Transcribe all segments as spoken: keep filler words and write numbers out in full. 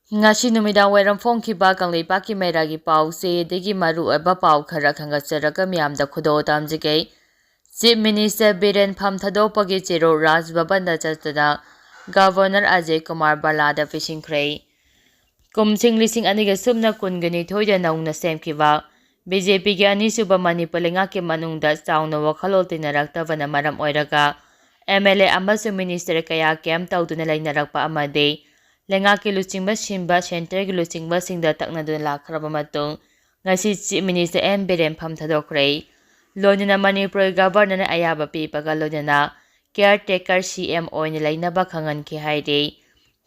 ꯉꯁꯤ ꯅꯨꯃꯤꯗꯥꯡ ꯋꯥꯏꯔꯝ ꯐꯣꯡꯈꯤꯕ ꯀꯪꯂꯩꯄꯥꯛꯀꯤ ꯃꯩꯔꯥꯒꯤ ꯄꯥꯎꯆꯦꯗꯒꯤ ꯃꯔꯨꯑꯣꯏꯕ ꯄꯥꯎ ꯈꯔ ꯈꯟꯒꯠꯆꯔꯒ ꯃꯤꯌꯥꯝꯗ ꯈꯨꯗꯣꯜ ꯇꯝꯖꯒꯦ꯫ Chief Minister ꯕꯤꯔꯦꯟ ꯐꯝ ꯊꯥꯗꯣꯛꯄꯒꯤ ꯆꯦꯔꯣꯜ ꯔꯥꯖ ꯚꯕꯟꯗ ꯆꯠꯇꯨꯅ Governor ꯑꯖꯌ ꯀꯨꯃꯥꯔ ꯕꯂꯥꯗ ꯄꯤꯁꯤꯟꯈ꯭ꯔꯦ꯫ ꯀꯨꯝꯁꯤꯡ ꯂꯤꯁꯤꯡ ꯑꯅꯤꯒ ꯁꯨꯞꯅ ꯀꯨꯟꯒ ꯅꯤꯊꯣꯏꯗ ꯅꯧꯅ ꯁꯦꯝꯈꯤꯕ BJPꯒꯤ ꯑꯅꯤꯁꯨꯕ ꯃꯅꯤꯄꯨꯔ ꯂꯩꯉꯥꯛꯀꯤ ꯃꯅꯨꯡꯗ ꯆꯥꯎꯅ ꯋꯥꯈꯜꯂꯣꯟ ꯇꯤꯟꯅꯔꯛꯇꯕꯅ ꯃꯔꯝ ꯑꯣꯏꯔꯒ MLA ꯑꯃꯁꯨꯡ minister ꯀꯌꯥ camp ꯇꯧꯗꯨꯅ ꯂꯩꯅꯔꯛꯄ ꯑꯃꯗꯤ ꯂꯩꯉꯥꯛꯀꯤ ꯂꯨꯆꯤꯡꯕ ꯁꯤꯟꯕ centreꯒꯤ ꯂꯨꯆꯤꯡꯕꯁꯤꯡꯗ ꯇꯛꯅꯗꯨꯅ ꯂꯥꯛꯈ꯭ꯔꯕ ꯃꯇꯨꯡ, ꯉꯁꯤ Chief Minister ꯑꯦꯟ ꯕꯤꯔꯦꯟ ꯐꯝ ꯊꯥꯗꯣꯛꯈ꯭ꯔꯦ꯫ ꯂꯣꯏꯅꯅ ꯃꯅꯤꯄꯨꯔ Governorꯅ ꯑꯌꯥꯕ ꯄꯤꯕꯒ ꯂꯣꯏꯅꯅ caretaker CM ꯑꯣꯏꯅ ꯂꯩꯅꯕ ꯈꯪꯍꯟꯈꯤ ꯍꯥꯏꯔꯤ꯫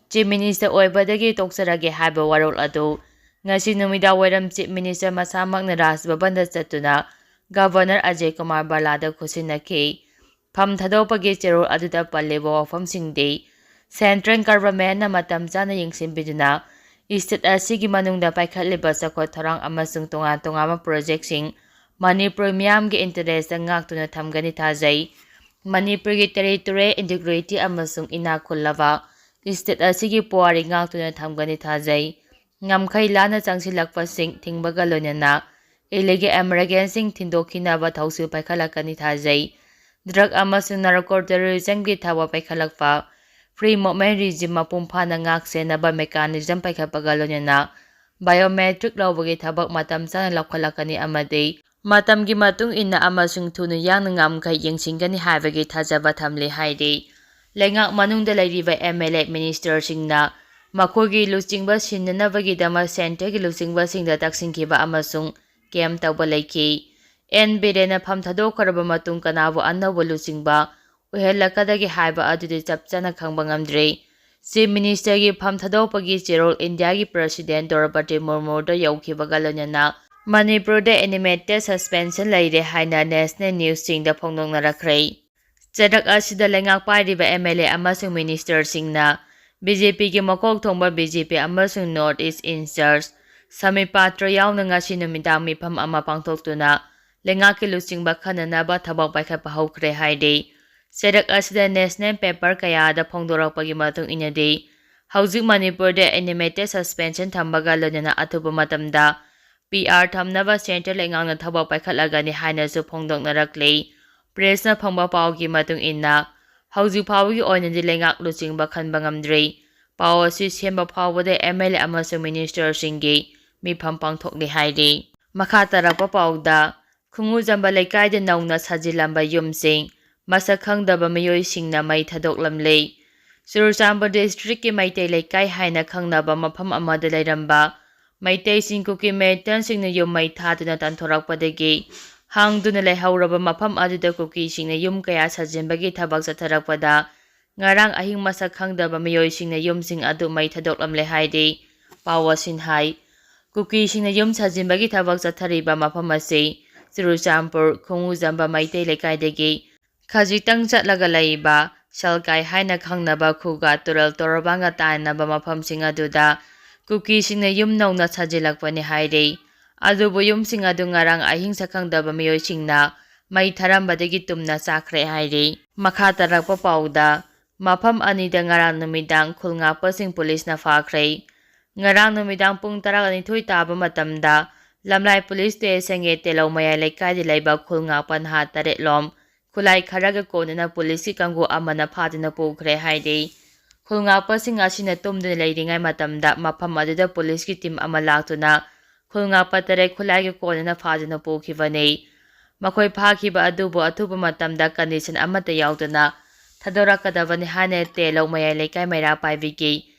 Chief Minister ꯑꯣꯏꯕꯗꯒꯤ ꯇꯣꯛꯆꯔꯒꯦ ꯍꯥꯏꯕ ꯋꯥꯔꯣꯜ ꯑꯗꯨ ꯉꯁꯤ ꯅꯨꯃꯤꯗꯥꯡ ꯋꯥꯏꯔꯝ Chief Minister ꯃꯁꯥꯃꯛꯅ ꯔꯥꯖ ꯚꯕꯟꯗ ꯆꯠꯇꯨꯅ Governor ꯑꯖꯌ ꯀꯨꯃꯥꯔ ꯕꯂꯥꯗ ꯈꯨꯠꯁꯤꯟꯅꯈꯤ꯫ ꯐꯝ ꯊꯥꯗꯣꯛꯄꯒꯤ ꯆꯦꯔꯣꯜ ꯑꯗꯨꯗ ꯄꯜꯂꯤꯕ ꯋꯥꯐꯝꯁꯤꯡꯗꯤ, Central Governmentꯅ ꯃꯇꯝ ꯆꯥꯅ ꯌꯦꯡꯁꯤꯟꯕꯤꯗꯨꯅ state ꯑꯁꯤꯒꯤ ꯃꯅꯨꯡꯗ ꯄꯥꯏꯈꯠꯂꯤꯕ ꯆꯥꯎꯈꯠ ꯊꯧꯔꯥꯡ ꯑꯃꯁꯨꯡ ꯇꯣꯉꯥꯟ ꯇꯣꯉꯥꯟꯕ projectꯁꯤꯡ ꯃꯅꯤꯄꯨꯔ ꯃꯤꯌꯥꯝꯒꯤ interestꯇ ꯉꯥꯛꯇꯨꯅ ꯊꯝꯒꯅꯤ ꯊꯥꯖꯩ꯫ ꯃꯅꯤꯄꯨꯔꯒꯤ territorial integrity ꯑꯃꯁꯨꯡ ꯏꯅꯥꯛ ꯈꯨꯜꯂꯕ state ꯑꯁꯤꯒꯤ ꯄꯨꯋꯥꯔꯤ ꯉꯥꯛꯇꯨꯅ ꯊꯝꯒꯅꯤ ꯊꯥꯖꯩ꯫ ꯉꯝꯈꯩ ꯂꯥꯟꯅ ꯆꯪꯁꯤꯜꯂꯛꯄꯁꯤꯡ ꯊꯤꯡꯕꯒ ꯂꯣꯏꯅꯅ illegal immigrantꯁꯤꯡ ꯊꯤꯟꯗꯣꯛꯈꯤꯅꯕ ꯊꯧꯁꯤꯜ ꯄꯥꯏꯈꯠꯂꯛꯀꯅꯤ ꯊꯥꯖꯩ꯫ Drug ꯑꯃꯁꯨꯡ narco terrorismꯒꯤ ꯊꯕꯛ ꯄꯥꯏꯈꯠꯂꯛꯄ, free movement regime ꯃꯄꯨꯡ ꯐꯥꯅ ꯉꯥꯛ ꯁꯦꯟꯅꯕ mechanism ꯄꯥꯏꯈꯠꯄꯒ ꯂꯣꯏꯅꯅ biometric ꯂꯧꯕꯒꯤ ꯊꯕꯛ ꯃꯇꯝ ꯆꯥꯅ ꯂꯧꯈꯠꯂꯛꯀꯅꯤ ꯑꯃꯗꯤ ꯃꯇꯝꯒꯤ ꯃꯇꯨꯡ ꯏꯟꯅ ꯑꯃꯁꯨꯡ ꯊꯨꯅ ꯌꯥꯡꯅ ꯉꯝꯈꯩ ꯌꯦꯡꯁꯤꯟꯒꯅꯤ ꯍꯥꯏꯕꯒꯤ ꯊꯥꯖꯕ ꯊꯝꯂꯤ ꯍꯥꯏꯔꯤ꯫ ꯂꯩꯉꯥꯛ ꯃꯅꯨꯡꯗ ꯂꯩꯔꯤꯕ MLA ministerꯁꯤꯡꯅ ꯃꯈꯣꯏꯒꯤ ꯂꯨꯆꯤꯡꯕ ꯁꯤꯟꯅꯅꯕꯒꯤꯗꯃꯛ centreꯒꯤ ꯂꯨꯆꯤꯡꯕꯁꯤꯡꯗ ꯇꯛꯁꯤꯟꯈꯤꯕ ꯑꯃꯁꯨꯡ camp ꯇꯧꯕ ꯂꯩꯈꯤ꯫ ꯑꯦꯟ ꯕꯤꯔꯦꯟꯅ ꯐꯝ ꯊꯥꯗꯣꯛꯈ꯭ꯔꯕ ꯃꯇꯨꯡ ꯀꯅꯥꯕꯨ ꯑꯅꯧꯕ ꯂꯨꯆꯤꯡꯕ ꯑꯣꯏꯍꯜꯂꯛꯀꯗꯒꯦ ꯍꯥꯏꯕ ꯑꯗꯨꯗꯤ ꯆꯞ ꯆꯥꯅ ꯈꯪꯕ ꯉꯝꯗ꯭ꯔꯤ꯫ Chief Ministerꯒꯤ ꯐꯝ ꯊꯥꯗꯣꯛꯄꯒꯤ ꯆꯦꯔꯣꯜ ꯏꯟꯗꯤꯌꯥꯒꯤ President ꯗ꯭ꯔꯧꯄꯗꯤ ꯃꯨꯔꯃꯨꯗ ꯌꯧꯈꯤꯕꯒ ꯂꯣꯏꯅꯅ ꯃꯅꯤꯄꯨꯔꯗ animated suspension ꯂꯩꯔꯦ ꯍꯥꯏꯅ national newsꯁꯤꯡꯗ ꯐꯣꯡꯗꯣꯛꯅꯔꯛꯈ꯭ꯔꯦ꯫ ꯆꯩꯔꯛ ꯑꯁꯤꯗ ꯂꯩꯉꯥꯛ ꯄꯥꯏꯔꯤꯕ MLA ꯑꯃꯁꯨꯡ ministerꯁꯤꯡꯅ BJPꯒꯤ ꯃꯀꯣꯛ ꯊꯣꯡꯕ BJP ꯑꯃꯁꯨꯡ North East in charge submit ꯄꯥꯇ꯭ꯔ ꯌꯥꯎꯅ ꯉꯁꯤ ꯅꯨꯃꯤꯗꯥꯡ ꯃꯤꯐꯝ ꯑꯃ ꯄꯥꯡꯊꯣꯛꯇꯨꯅ ꯂꯩꯉꯥꯛꯀꯤ ꯂꯨꯆꯤꯡꯕ ꯈꯟꯅꯅꯕ ꯊꯕꯛ ꯄꯥꯏꯈꯠꯄ ꯍꯧꯈ꯭ꯔꯦ ꯍꯥꯏꯔꯤ꯫ ꯆꯩꯔꯛ ꯑꯁꯤꯗ national paper ꯀꯌꯥꯗ ꯐꯣꯡꯗꯣꯔꯛꯄꯒꯤ ꯃꯇꯨꯡ ꯏꯟꯅꯗꯤ, ꯍꯧꯖꯤꯛ ꯃꯅꯤꯄꯨꯔꯗ animated suspension ꯊꯝꯕꯒ ꯂꯣꯏꯅꯅ ꯑꯊꯨꯕ ꯃꯇꯝꯗ P R ꯊꯝꯅꯕ central ꯂꯩꯉꯥꯛꯅ ꯊꯕꯛ ꯄꯥꯏꯈꯠꯂꯒꯅꯤ ꯍꯥꯏꯅꯁꯨ ꯐꯣꯡꯗꯣꯛꯅꯔꯛꯂꯤ꯫ Press ꯅ ꯐꯪꯕ ꯄꯥꯎꯒꯤ ꯃꯇꯨꯡ ꯏꯟꯅ, ꯍꯧꯖꯤꯛ ꯐꯥꯎꯕꯒꯤ ꯑꯣꯏꯅꯗꯤ ꯂꯩꯉꯥꯛ ꯂꯨꯆꯤꯡꯕ ꯈꯟꯕ ꯉꯝꯗ꯭ꯔꯤ꯫ ꯄꯥꯎ ꯑꯁꯤ ꯁꯦꯝꯕ ꯐꯥꯎꯕꯗ M L A ꯑꯃꯁꯨꯡ minister ꯁꯤꯡꯒꯤ ꯃꯤꯐꯝ ꯄꯥꯡꯊꯣꯛꯂꯤ ꯍꯥꯏꯔꯤ꯫ ꯃꯈꯥ ꯇꯥꯔꯛꯄ ꯄꯥꯎꯗ, ꯈꯣꯡꯉꯨꯖꯝꯕ ꯂꯩꯀꯥꯏꯗ ꯅꯧꯅ ꯁꯥꯖꯤꯜꯂꯝꯕ ꯌꯨꯝꯁꯤꯡ, ꯃꯁꯛ ꯈꯪꯗꯕ ꯃꯤꯑꯣꯏꯁꯤꯡꯅ ꯃꯩ ꯊꯥꯗꯣꯛꯂꯝꯂꯦ꯫ ꯆꯨꯔꯆꯥꯟꯄꯨꯔ district ꯀꯤ ꯃꯩꯇꯩ ꯂꯩꯀꯥꯏ ꯍꯥꯏꯅ ꯈꯪꯅꯕ ꯃꯐꯝ ꯑꯃꯗ ꯂꯩꯔꯝꯕ ꯃꯩꯇꯩꯁꯤꯡ ꯀꯨꯀꯤ militant ꯁꯤꯡꯅ ꯌꯨꯝ ꯃꯩ ꯊꯥꯗꯨꯅ ꯇꯥꯟꯊꯣꯔꯛꯄꯗꯒꯤ ꯍꯥꯡꯗꯨꯅ ꯂꯩꯍꯧꯔꯕ ꯃꯐꯝ ꯑꯗꯨꯗ ꯀꯨꯀꯤꯁꯤꯡꯅ ꯌꯨꯝ ꯀꯌꯥ ꯁꯥꯖꯤꯟꯕꯒꯤ ꯊꯕꯛ ꯆꯠꯊꯔꯛꯄꯗ ꯉꯔꯥꯡ ꯑꯍꯤꯡ ꯃꯁꯛ ꯈꯪꯗꯕ ꯃꯤꯑꯣꯏꯁꯤꯡꯅ ꯌꯨꯝꯁꯤꯡ ꯑꯗꯨ ꯃꯩ ꯊꯥꯗꯣꯛꯂꯝꯂꯦ ꯍꯥꯏꯔꯤ꯫ ꯄꯥꯎ ꯑꯁꯤꯅ ꯍꯥꯏ, ꯀꯨꯀꯤꯁꯤꯡꯅ ꯌꯨꯝ ꯁꯥꯖꯤꯟꯕꯒꯤ ꯊꯕꯛ ꯆꯠꯊꯔꯤꯕ ꯃꯐꯝ ꯑꯁꯤ ꯆꯨꯔꯆꯥꯟꯄꯨꯔ ꯈꯣꯡꯉꯨꯖꯝꯕ ꯃꯩꯇꯩ ꯂꯩꯀꯥꯏꯗꯒꯤ ꯈꯖꯤꯛꯇꯪ ꯆꯠꯂꯒ ꯂꯩꯕ ꯁꯦꯜꯀꯥꯏ ꯍꯥꯏꯅ ꯈꯪꯅꯕ ꯈꯨꯒ ꯇꯨꯔꯦꯜ ꯇꯣꯔꯕꯥꯟꯒ ꯇꯥꯏꯅꯕ ꯃꯐꯝꯁꯤꯡ ꯑꯗꯨꯗ ꯀꯨꯀꯤꯁꯤꯡꯅ ꯌꯨꯝ ꯅꯧꯅ ꯁꯥꯖꯤꯜꯂꯛꯄꯅꯤ ꯍꯥꯏꯔꯤ꯫ ꯑꯗꯨꯕꯨ ꯌꯨꯝꯁꯤꯡ ꯑꯗꯨ ꯉꯔꯥꯡ ꯑꯍꯤꯡ ꯁꯛꯈꯪꯗꯕ ꯃꯤꯑꯣꯏꯁꯤꯡꯅ ꯃꯩ ꯊꯥꯔꯝꯕꯗꯒꯤ ꯇꯨꯝꯅ ꯆꯥꯈ꯭ꯔꯦ ꯍꯥꯏꯔꯤ꯫ ꯃꯈꯥ ꯇꯥꯔꯛꯄ ꯄꯥꯎꯗ, ꯃꯐꯝ ꯑꯅꯤꯗ ꯉꯔꯥꯡ ꯅꯨꯃꯤꯗꯥꯡ ꯈꯨꯜ ꯉꯥꯛꯄꯁꯤꯡ ꯄꯨꯂꯤꯁꯅ ꯐꯥꯈ꯭ꯔꯦ꯫ ꯉꯔꯥꯡ ꯅꯨꯃꯤꯗꯥꯡ ꯄꯨꯡ ꯇꯔꯥꯅꯤꯊꯣꯏ ꯇꯥꯕ ꯃꯇꯝꯗ ꯂꯝꯂꯥꯏ ꯄꯨꯂꯤꯁ ꯁ꯭ꯇꯦꯁꯟꯒꯤ ꯇꯦꯂꯧ ꯃꯌꯥꯏ ꯂꯩꯀꯥꯏꯗ ꯂꯩꯕ ꯈꯨꯜ ꯉꯥꯛꯄ ꯅꯍꯥ ꯇꯔꯦꯠꯂꯣꯝ ꯈꯨꯠꯂꯥꯏ ꯈꯔꯒ ꯀꯣꯟꯅꯅ ꯄꯨꯂꯤꯁꯀꯤ ꯀꯥꯡꯕꯨ ꯑꯃꯅ ꯐꯥꯗꯨꯅ ꯄꯨꯈ꯭ꯔꯦ ꯍꯥꯏꯔꯤ꯫ ꯈꯨꯜ ꯉꯥꯛꯄꯁꯤꯡ ꯑꯁꯤꯅ ꯇꯨꯝꯗꯨꯅ ꯂꯩꯔꯤꯉꯩ ꯃꯇꯝꯗ ꯃꯐꯝ ꯑꯗꯨꯗ ꯄꯨꯂꯤꯁꯀꯤ ꯇꯤꯝ ꯑꯃ ꯂꯥꯛꯇꯨꯅ ꯈꯨꯜ ꯉꯥꯛꯄ ꯇꯔꯦꯠ ꯈꯨꯠꯂꯥꯏꯒꯤ ꯀꯣꯟꯅꯅ ꯐꯥꯗꯨꯅ ꯄꯨꯈꯤꯕꯅꯤ꯫ ꯃꯈꯣꯏ ꯐꯥꯈꯤꯕ ꯑꯗꯨꯕꯨ ꯑꯊꯨꯕ ꯃꯇꯝꯗ ꯀꯟꯗꯤꯁꯟ ꯑꯃꯠꯇ ꯌꯥꯎꯗꯅ ꯊꯥꯗꯣꯔꯛꯀꯗꯕꯅꯤ ꯍꯥꯏꯅ ꯇꯦꯂꯧ ꯃꯌꯥꯏ ꯂꯩꯀꯥꯏ ꯃꯩꯔꯥ ꯄꯥꯏꯕꯤꯒꯤ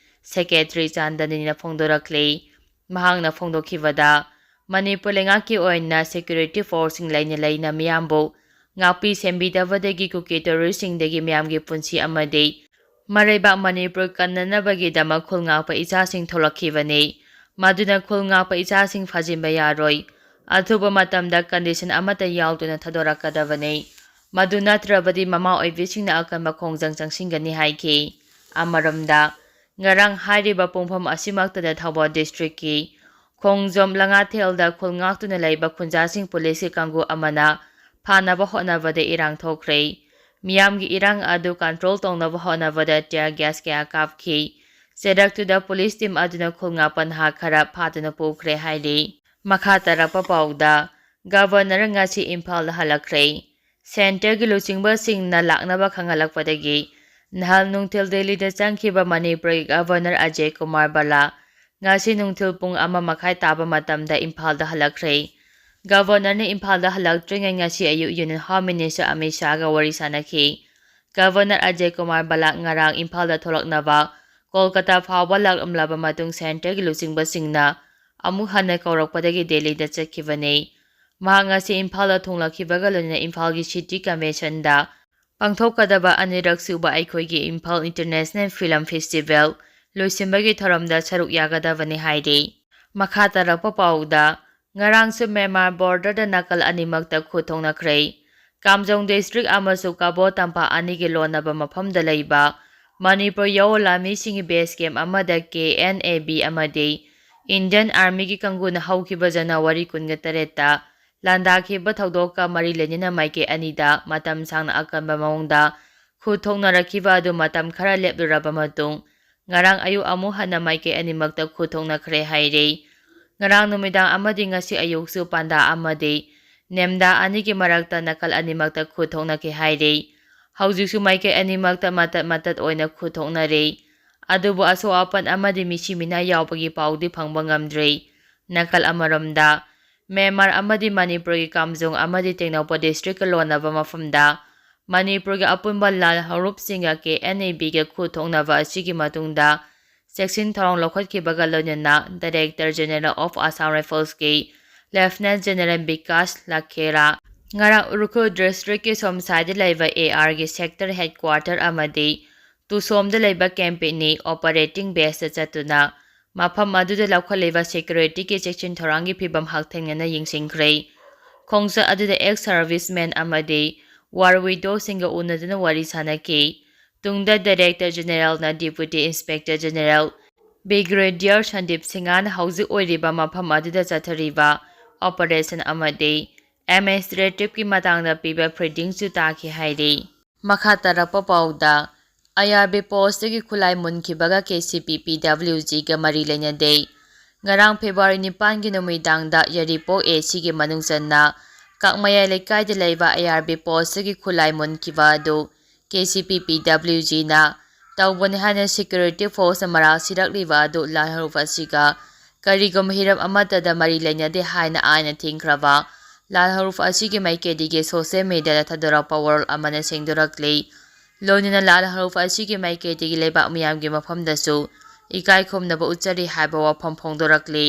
ꯁꯦꯀ꯭ꯔꯦꯇꯔꯤ ꯆꯥꯟꯗꯅꯤꯅ ꯐꯣꯡꯗꯣꯔꯛꯂꯤ꯫ ꯃꯍꯥꯛꯅ ꯐꯣꯡꯗꯣꯛꯈꯤꯕꯗ, ꯃꯅꯤꯄꯨꯔ ꯂꯩꯉꯥꯛꯀꯤ ꯑꯣꯏꯅ ꯁꯦꯀ꯭ꯌꯨꯔꯤꯇꯤ ꯐꯣꯔꯁꯁꯤꯡ ꯂꯩꯅ ꯂꯩꯅ ꯃꯤꯌꯥꯝꯕꯨ ꯉꯥꯛꯄꯤ ꯁꯦꯟꯕꯤꯗꯕꯗꯒꯤ ꯀꯨꯀꯤ ꯇꯦꯔꯣꯔꯤꯁꯁꯤꯡꯗꯒꯤ ꯃꯤꯌꯥꯝꯒꯤ ꯄꯨꯟꯁꯤ ꯑꯃꯗꯤ ꯃꯔꯩꯕꯥꯛ ꯃꯅꯤꯄꯨꯔ ꯀꯟꯅꯅꯕꯒꯤꯗꯃꯛ ꯈꯨꯜ ꯉꯥꯛꯄ ꯏꯆꯥꯁꯤꯡ ꯊꯣꯛꯂꯛꯈꯤꯕꯅꯤ꯫ ꯃꯗꯨꯅ ꯈꯨꯜ ꯉꯥꯛꯄ ꯏꯆꯥꯁꯤꯡ ꯐꯥꯖꯤꯟꯕ ꯌꯥꯔꯣꯏ꯫ ꯑꯊꯨꯕ ꯃꯇꯝꯗ ꯀꯟꯗꯤꯁꯟ ꯑꯃꯠꯇ ꯌꯥꯎꯗꯅ ꯊꯥꯗꯣꯔꯛꯀꯗꯕꯅꯤ꯫ ꯃꯗꯨ ꯅꯠꯇ꯭ꯔꯕꯗꯤ ꯃꯃꯥ ꯑꯣꯏꯕꯤꯁꯤꯡꯅ ꯑꯀꯟꯕ ꯈꯣꯡꯖꯪ ꯆꯪꯁꯤꯟꯒꯅꯤ ꯍꯥꯏꯈꯤ꯫ ꯑꯃꯔꯣꯝꯗ, ꯉꯔꯥꯡ ꯍꯥꯏꯔꯤꯕ ꯄꯨꯡꯐꯝ ꯑꯁꯤꯃꯛꯇꯗ ꯊꯧꯕꯥꯜ district ꯀꯤ ꯈꯣꯡꯖꯣꯝ ꯂꯉꯥꯊꯦꯜꯗ ꯈꯨꯜ ꯉꯥꯛꯇꯨꯅ ꯂꯩꯕ ꯈꯨꯟꯖꯥꯁꯤꯡ ꯄꯨꯂꯤꯁꯀꯤ ꯀꯥꯡꯕꯨ ꯑꯃꯅ ꯐꯥꯅꯕ ꯍꯣꯠꯅꯕꯗ ꯏꯔꯥꯡ ꯊꯣꯛꯈ꯭ꯔꯦ꯫ ꯃꯤꯌꯥꯝꯒꯤ ꯏꯔꯥꯡ ꯑꯗꯨ control ꯇꯧꯅꯕ ꯍꯣꯠꯅꯕꯗ tear gas ꯀꯌꯥ ꯀꯥꯞꯈꯤ꯫ ꯆꯦꯔꯛꯇꯨꯗ ꯄꯨꯂꯤꯁ ꯇꯤꯝ ꯑꯗꯨꯅ ꯈꯨꯜ ꯉꯥꯛꯄ ꯅꯍꯥ ꯈꯔ ꯐꯥꯗꯨꯅ ꯄꯨꯈ꯭ꯔꯦ ꯍꯥꯏꯔꯤ꯫ ꯃꯈꯥ ꯇꯥꯔꯛꯄ ꯄꯥꯎꯗ, ꯒꯕꯔꯅꯔ ꯉꯁꯤ ꯏꯝꯐꯥꯜꯗ ꯍꯜꯂꯛꯈ꯭ꯔꯦ꯫ ꯁꯦꯟꯇꯔꯒꯤ ꯂꯨꯆꯤꯡꯕꯁꯤꯡꯅ ꯂꯥꯛꯅꯕ ꯈꯪꯍꯜꯂꯛꯄꯗꯒꯤ ꯅꯍꯥꯟ ꯅꯨꯡꯊꯤꯜ ꯗꯦꯜꯂꯤꯗ ꯆꯪꯈꯤꯕ ꯃꯅꯤꯄꯨꯔꯒꯤ ꯒꯕꯔꯅꯔ ꯑꯖꯦ ꯀꯨꯃꯥꯔ ꯕꯂꯥ ꯉꯁꯤ ꯅꯨꯡꯊꯤꯜ ꯄꯨꯡ ꯑꯃ ꯃꯈꯥꯏ ꯇꯥꯕ ꯃꯇꯝꯗ ꯏꯝꯐꯥꯜꯗ ꯍꯜꯂꯛꯈ꯭ꯔꯦ꯫ ꯒꯕꯔꯅꯔꯅ ꯏꯝꯐꯥꯜꯗ ꯍꯜꯂꯛꯇ꯭ꯔꯤꯉꯩ ꯉꯁꯤ ꯑꯌꯨꯛ ꯌꯨꯅꯤꯌꯟ ꯍꯣꯝ ꯃꯤꯅꯤꯁꯇꯔ ꯑꯃꯤꯠ ꯁꯥꯍꯒ ꯋꯥꯔꯤ ꯁꯥꯅꯈꯤ꯫ ꯒꯕꯔꯅꯔ ꯑꯖꯦ ꯀꯨꯃꯥꯔ ꯕꯂꯥ ꯉꯔꯥꯡ ꯏꯝꯐꯥꯜꯗ ꯊꯣꯛꯂꯛꯅꯕ ꯀꯣꯜꯀꯇꯥ ꯐꯥꯎꯕ ꯂꯥꯛꯂꯝꯂꯕ ꯃꯇꯨꯡ ꯁꯦꯟꯇꯔꯒꯤ ꯂꯨꯆꯤꯡꯕꯁꯤꯡꯅ ꯑꯃꯨꯛ ꯍꯟꯅ ꯀꯧꯔꯛꯄꯗꯒꯤ ꯗꯦꯜꯂꯤꯗ ꯆꯠꯈꯤꯕꯅꯤ꯫ ꯃꯍꯥꯛ ꯉꯁꯤ ꯏꯝꯐꯥꯜꯗ ꯊꯨꯡꯂꯛꯈꯤꯕꯒ ꯂꯣꯏꯅꯅ ꯏꯝꯐꯥꯜꯒꯤ ꯁꯤꯇꯤ ꯀꯟꯚꯦꯟꯁꯟꯗ ꯄꯥꯡꯊꯣꯛꯀꯗꯕ ꯑꯅꯤꯔꯛ ꯁꯨꯕ ꯑꯩꯈꯣꯏꯒꯤ ꯏꯝꯐꯥꯜ ꯏꯟꯇꯔꯅꯦꯁꯅꯦꯜ ꯐꯤꯂꯝ ꯐꯦꯁꯇꯤꯚꯦꯜ ꯂꯣꯏꯁꯤꯟꯕꯒꯤ ꯊꯧꯔꯝꯗ ꯁꯔꯨꯛ ꯌꯥꯒꯗꯕꯅꯤ ꯍꯥꯏꯔꯤ꯫ ꯃꯈꯥ ꯇꯥꯔꯛꯄ ꯄꯥꯎꯗ, ꯉꯔꯥꯡꯁꯨ ꯃ꯭ꯌꯥꯟꯃꯥꯔ ꯕꯣꯔꯗꯔꯗ ꯅꯥꯀꯜ ꯑꯅꯤꯃꯛꯇ ꯈꯨꯠ ꯊꯣꯛꯅꯈ꯭ꯔꯦ꯫ ꯀꯥꯝꯖꯣꯡ ꯗꯤꯁꯇ꯭ꯔꯤꯛ ꯑꯃꯁꯨꯡ ꯀꯕꯣ ꯇꯝꯄꯥꯛ ꯑꯅꯤꯒꯤ ꯂꯣꯟꯅꯕ ꯃꯐꯝꯗ ꯂꯩꯕ ꯃꯅꯤꯄꯨꯔ ꯌꯥꯑꯣ ꯂꯥꯟꯃꯤꯁꯤꯡꯒꯤ ꯕꯦꯁ ꯀꯦꯝꯞ ꯑꯃꯗ ꯀꯦ ꯑꯦꯟ ꯑꯦ ꯕꯤ ꯑꯃꯗꯤ ꯏꯟꯗꯤꯌꯟ ꯑꯥꯔꯃꯤꯒꯤ ꯀꯥꯡꯕꯨꯅ ꯍꯧꯈꯤꯕ ꯖꯅꯋꯥꯔꯤ ꯀꯨꯟꯒ ꯇꯔꯦꯠꯇ ꯂꯥꯟꯗꯥꯈꯤꯕ ꯊꯧꯗꯣꯛꯀ ꯃꯔꯤ ꯂꯩꯅꯅ ꯃꯥꯏꯀꯩ ꯑꯅꯤꯗ ꯃꯇꯝ ꯁꯥꯡꯅ ꯑꯀꯟꯕ ꯃꯑꯣꯡꯗ ꯈꯨꯠ ꯊꯣꯛꯅꯔꯛꯈꯤꯕ ꯑꯗꯨ ꯃꯇꯝ ꯈꯔ ꯂꯦꯞꯂꯨꯔꯕ ꯃꯇꯨꯡ, ꯉꯔꯥꯡ ꯑꯌꯨꯛ ꯑꯃꯨꯛ ꯍꯟꯅ ꯃꯥꯏꯀꯩ ꯑꯅꯤꯃꯛꯇ ꯈꯨꯠ ꯊꯣꯛꯅꯈ꯭ꯔꯦ ꯍꯥꯏꯔꯤ꯫ ꯉꯔꯥꯡ ꯅꯨꯃꯤꯗꯥꯡ ꯑꯃꯗꯤ ꯉꯁꯤ ꯑꯌꯨꯛꯁꯨ ꯄꯥꯟꯗꯥ ꯑꯃꯗꯤ ꯅꯦꯝꯗꯥ ꯑꯅꯤꯒꯤ ꯃꯔꯛꯇ ꯅꯥꯀꯜ ꯑꯅꯤꯃꯛꯇ ꯈꯨꯠ ꯊꯣꯛꯅꯈꯤ ꯍꯥꯏꯔꯤ꯫ ꯍꯧꯖꯤꯛꯁꯨ ꯃꯥꯏꯀꯩ ꯑꯅꯤꯃꯛꯇ ꯃꯇꯠ ꯃꯇꯠ ꯑꯣꯏꯅ ꯈꯨꯠ ꯊꯣꯛꯅꯔꯤ꯫ ꯑꯗꯨꯕꯨ ꯑꯁꯣꯛ ꯑꯄꯟ ꯑꯃꯗꯤ ꯃꯤꯁꯤ ꯃꯤꯅꯥ ꯌꯥꯎꯕꯒꯤ ꯄꯥꯎꯗꯤ ꯐꯪꯕ ꯉꯝꯗ꯭ꯔꯤ꯫ ꯅꯥꯀꯜ ꯑꯃꯔꯣꯝꯗ, ꯃ꯭ꯌꯥꯟꯃꯥꯔ ꯑꯃꯗꯤ ꯃꯅꯤꯄꯨꯔꯒꯤ ꯀꯥꯝꯖꯣꯡ ꯑꯃꯗꯤ ꯇꯦꯡꯅꯧꯄꯜ ꯗꯤꯁꯇ꯭ꯔꯤꯛꯀ ꯂꯣꯟꯅꯕ ꯃꯐꯝꯗ ꯃꯅꯤꯄꯨꯔꯒꯤ ꯑꯄꯨꯟꯕ ꯂꯥꯟ ꯍꯧꯔꯨꯞꯁꯤꯡꯒ ꯀꯦ ꯑꯦꯟ ꯑꯦ ꯕꯤꯒ ꯈꯨꯠ ꯊꯣꯛꯅꯕ ꯑꯁꯤꯒꯤ ꯃꯇꯨꯡꯗ ꯆꯦꯛꯁꯤꯟ ꯊꯧꯔꯥꯡ ꯂꯧꯈꯠꯈꯤꯕꯒ ꯂꯣꯏꯅꯅ Director General of Assam Riflesꯀꯤ Lieutenant General Vikas ꯂꯥꯈꯦꯔꯥ ꯉꯔꯥꯡ ꯎꯈ꯭ꯔꯨꯜ ꯗꯤꯁꯇ꯭ꯔꯤꯛꯀꯤ ꯁꯣꯝꯁꯥꯏꯗ ꯂꯩꯕ ꯑꯦ ꯑꯥꯔꯒꯤ ꯁꯦꯛꯇꯔ ꯍꯦꯗꯀ꯭ꯋꯥꯇꯔ ꯑꯃꯗꯤ ꯇꯨꯁꯣꯝꯗ ꯂꯩꯕ ꯀꯦꯝꯞ ꯑꯅꯤ ꯑꯣꯄꯔꯦꯇꯤꯡ ꯕꯦꯁꯇ ꯆꯠꯇꯨꯅ ꯃꯐꯝ ꯑꯗꯨꯗ ꯂꯧꯈꯠꯂꯤꯕ ꯁꯦꯀ꯭ꯌꯨꯔꯤꯇꯤꯒꯤ ꯆꯦꯛꯁꯤꯟ ꯊꯧꯔꯥꯡꯒꯤ ꯐꯤꯚꯝ ꯍꯛꯊꯦꯡꯅꯅ ꯌꯦꯡꯁꯤꯟꯈ꯭ꯔꯦ꯫ ꯈꯣꯡꯆꯠ ꯑꯗꯨꯗ ꯑꯦꯛꯁ ꯁꯔꯚꯤꯁꯃꯦꯟ ꯑꯃꯗꯤ ꯋꯥꯔ ꯋꯤꯗꯣꯁꯤꯡꯒ ꯎꯅꯗꯨꯅ ꯋꯥꯔꯤ ꯁꯥꯅꯈꯤ꯫ ꯇꯨꯡꯗ Director Generalꯅ Deputy Inspector General Brigadier Sandeep ꯁꯤꯡꯍꯅ ꯍꯧꯖꯤꯛ ꯑꯣꯏꯔꯤꯕ ꯃꯐꯝ ꯑꯗꯨꯗ ꯆꯠꯊꯔꯤꯕ ꯑꯣꯄꯔꯦꯁꯟ ꯑꯃꯗꯤ ꯑꯦꯗꯃꯤꯅꯤꯁꯇ꯭ꯔꯦꯇꯤꯚꯀꯤ ꯃꯇꯥꯡꯗ ꯄꯤꯕ ꯕ꯭ꯔꯤꯐꯤꯡꯁꯨ ꯇꯥꯈꯤ ꯍꯥꯏꯔꯤ꯫ ꯃꯈꯥ ꯇꯥꯔꯛꯄ ꯄꯥꯎꯗ, ꯑꯥꯏ ꯑꯥꯔ ꯕꯤ ꯄꯣꯁꯇꯒꯤ ꯈꯨꯠꯂꯥꯏ ꯃꯨꯟꯈꯤꯕꯒ ꯀꯦ ꯁꯤ ꯄꯤ ꯄꯤ ꯗꯕ꯭ꯂꯤꯎ ꯖꯤꯒ ꯃꯔꯤ ꯂꯩꯅꯗꯦ꯫ ꯉꯔꯥꯡ ꯐꯦꯕ꯭ꯔꯨꯋꯥꯔꯤ ꯅꯤꯄꯥꯟꯒꯤ ꯅꯨꯃꯤꯗꯥꯡꯗ ꯌꯥꯏꯔꯤꯄꯣꯛ ꯑꯦ ꯁꯤꯒꯤ ꯃꯅꯨꯡ ꯆꯟꯅ ꯀꯛꯃꯌꯥꯏ ꯂꯩꯀꯥꯏꯗ ꯂꯩꯕ ꯑꯥꯏ ꯑꯥꯔ ꯕꯤ ꯄꯣꯁꯇꯒꯤ ꯈꯨꯠꯂꯥꯏ ꯃꯨꯟꯈꯤꯕ ꯑꯗꯨ ꯀꯦ ꯁꯤ ꯄꯤ ꯄꯤ ꯗꯕ꯭ꯂꯤꯎ ꯖꯤꯅ ꯇꯧꯕꯅꯤ ꯍꯥꯏꯅ ꯁꯦꯀ꯭ꯌꯨꯔꯤꯇꯤ ꯐꯣꯔꯁꯅ ꯃꯔꯥꯜ ꯁꯤꯔꯛꯂꯤꯕ ꯑꯗꯨ ꯂꯥꯜꯍꯧꯂꯨꯞ ꯑꯁꯤꯒ ꯀꯔꯤꯒꯨꯝꯕ ꯍꯤꯔꯝ ꯑꯃꯠꯇꯗ ꯃꯔꯤ ꯂꯩꯅꯗꯦ ꯍꯥꯏꯅ ꯑꯥꯏꯟꯅ ꯊꯤꯡꯈ꯭ꯔꯕ ꯂꯥꯜꯍꯧꯂꯨꯞ ꯑꯁꯤꯒꯤ ꯃꯥꯏꯀꯩꯗꯒꯤ ꯁꯣꯁꯤꯌꯦꯜ ꯃꯤꯗꯤꯌꯥꯗ ꯊꯥꯗꯣꯔꯛꯄ ꯋꯥꯔꯣꯜ ꯑꯃꯅ ꯁꯦꯡꯗꯣꯔꯛꯂꯤ꯫ ꯂꯣꯏꯅꯅ ꯂꯥꯜꯍꯧꯂꯨꯞ ꯑꯁꯤꯒꯤ ꯃꯥꯏꯀꯩꯗꯒꯤ ꯂꯩꯕꯥꯛ ꯃꯤꯌꯥꯝꯒꯤ ꯃꯐꯝꯗꯁꯨ ꯏꯀꯥꯏ ꯈꯨꯝꯅꯕ ꯎꯠꯆꯔꯤ ꯍꯥꯏꯕ ꯋꯥꯐꯝ ꯐꯣꯡꯗꯣꯔꯛꯂꯤ꯫